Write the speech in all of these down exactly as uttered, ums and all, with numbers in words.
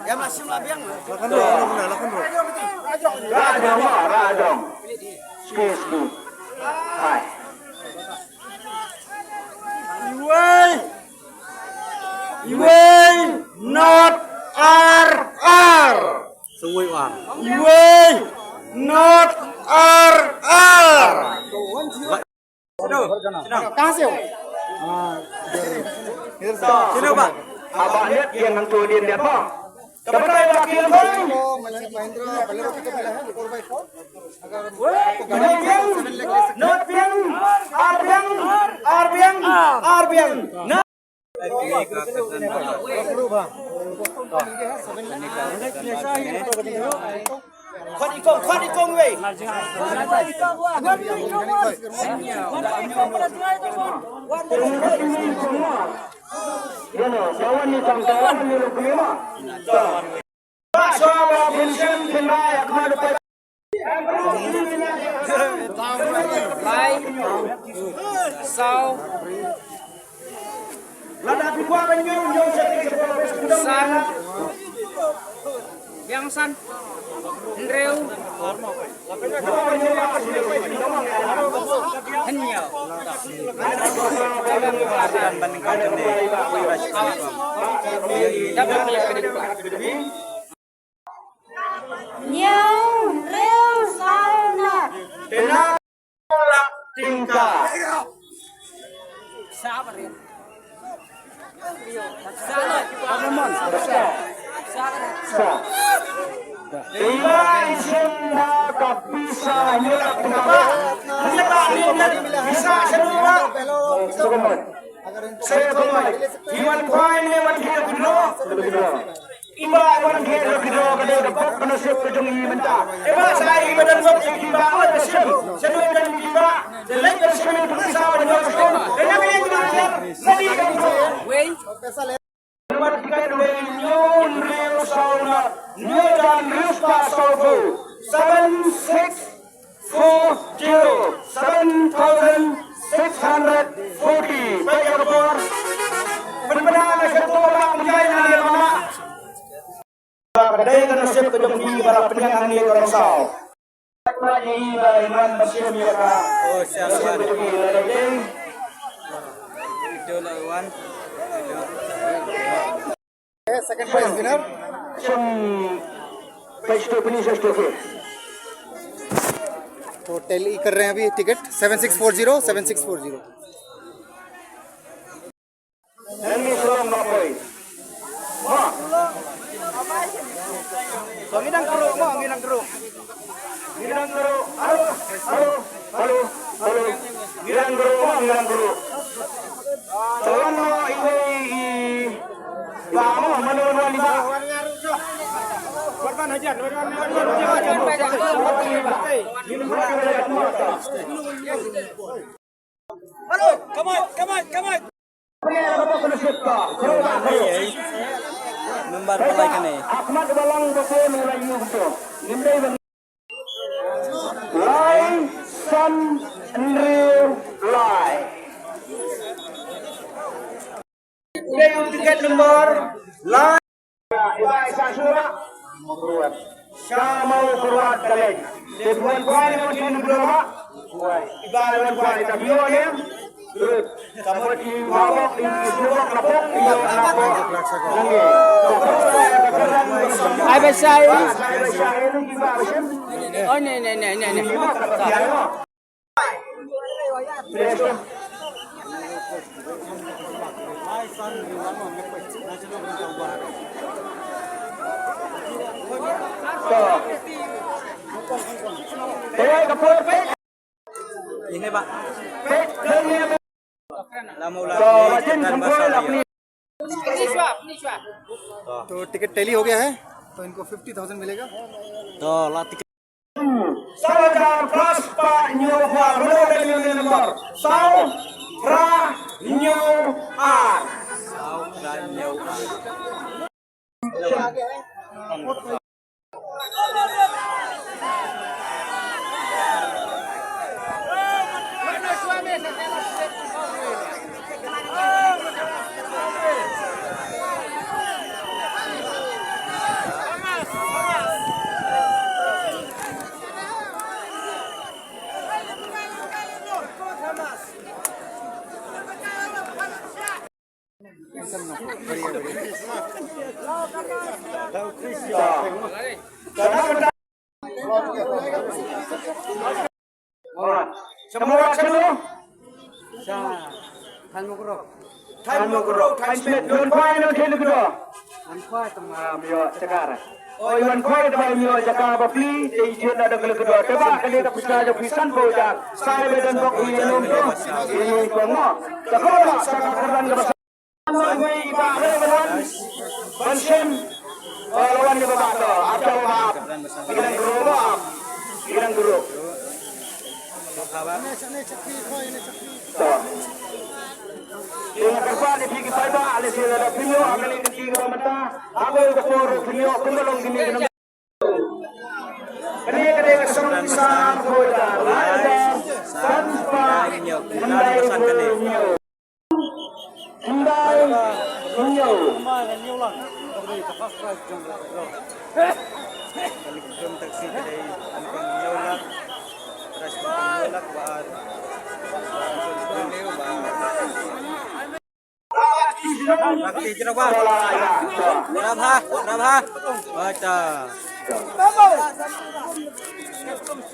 Ïa ma shim la biang. Lakan ruh, lakan ruh, lakan ruh. Rajong, rajong. Skip, skip. Hai. Iwei. Iwei not ar ar. Sungui wan. Iwei not ar ar. Kang siu. Sino ba? Aba net yang nang tu din dia pa. Kabatai ba kilang. Not biang, ar biang, ar biang, ar biang. Khot i kong, khot i kong wei. Lai, saw, san, biang san, hynriew, hynñiew. Hynñiew, hynriew, saw, nod. Tyngka. Sa. Tyngka, i shin da ka pisa hynñiew lak tyngka. Hynñiew lak, hynñiew lak, pisa hynñiew lak. Sukumon. Sukumon. Iwan Kwai ne wan kino kino. Iba wan kher ka kdo ka dei ka pop ka nasib ka jong i mynta. Iba sa i ba don pop i ba wan ka sim. Sa don ka i ba. Sa lek ka sim i pisa wan ka sim. Ka na ka i ba wan. Sa di ka. Wei. Number ticket wei, hynñiew hynriew saw nod, hynñiew san hynriew spah saw phew. Seven six four zero, seven thousand six hundred forty. Peit ïa ka bor. Pynbna na ka to ba mynta ïa ka ma. Ba ka dei ka nasib ka jong phi ba la pynïaid hangne ka rong saw. Oh, siapa ni? Itu lawan. Second prize winner. Sum, page two, finish page two, okay. तो टैली कर रहे हैं अभी टिकट, सेवन सिक्स फोर ज़ीरो, सेवन सिक्स फोर ज़ीरो। Nang ngi shlong noh poi. Mo. Mo, ngi dang kyrhuh, mo, ngi dang kyrhuh. Ngi dang kyrhuh. Halo, halo, halo, halo. Ngi dang kyrhuh, mo, ngi dang kyrhuh. Tawan mo, iwei i. Iba mo, mano wan iba. Wan ban hajan, wan ban hajan. Halo, come on, come on, come on. Number ba lai kane. Lai san hynriew lai. Ticket number lai. Iba i sa shuwa. Sha Mawkyrwat College. Te buan buan ni mungkin ni belum, ha? Iba buan buan ni tapi yo ni. Terus, sama di mabok, di mabok, lapok, di mabok, lapok. Lagi. Ai ba shai. Ai ba shai ni kiba ba shim. Oh, ni, ni, ni, ni, ni. Ini, Pak. Lama ulah. तो टिकट टैली हो गया है, तो इनको फिफ्टी थाउजेंड मिलेगा। तो ला टिकट. Saw hajar phra spah hynñiew phra, ruh da ka liang liang number saw phra hynñiew ar. Saw phra hynñiew ar. Than mo kro, than mo kro, than smet, wan khwai na thil kdo. Wan khwai tang ma myo chakar. Oi wan khwai da ba myo chakar ba pli, te i jin na da kle kdo. Te ba ka ne ka pisa ja pisa bo ja. Sai be dan bok i nom to. I nom ko mo. Ta ko ma sa ka kran ka ba. Ban shem. Ba lawan ni ba ba to. Ap ja ba ap. Ikan guru ba ap. Ikan guru. To. Ina karpa ni phi ki paidbah, ale sila da phi ïoh, kane ka ki ka mynta. Ako ka por phi ïoh, kumba long kine ka. Kane ka dei ka song pisa ko da lai da san spah khyndai phew hynñiew. Khyndai phew hynñiew. Rabha, rabha. Acha.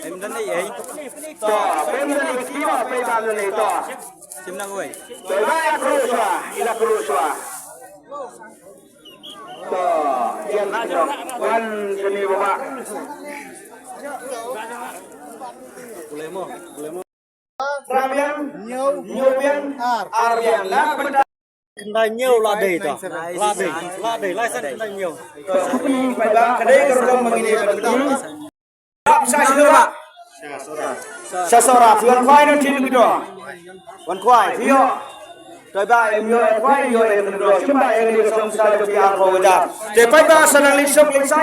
Em dan ei ei. To, em dan ei, kiwa, pe dan ei to. Sim na oi. To, ila kruswa, ila kruswa. To, yan wan sini baba. Ulemo, ulemo. Rabian, Nyobian, Arbian, la penta. Khyndai hynñiew la dei to. La dei, la dei, lai san khyndai hynñiew. Ka dei ka rukom ma ngi ne ka dei. Sa sura. Sa sura, wan khwai na thil kdo. Wan khwai, ïoh. Te ba em ïoh khwai, ïoh em kdo. Chim ba em ni ka song sa da pi ar ko da. Te pai ba sa nang lin sok lin sa.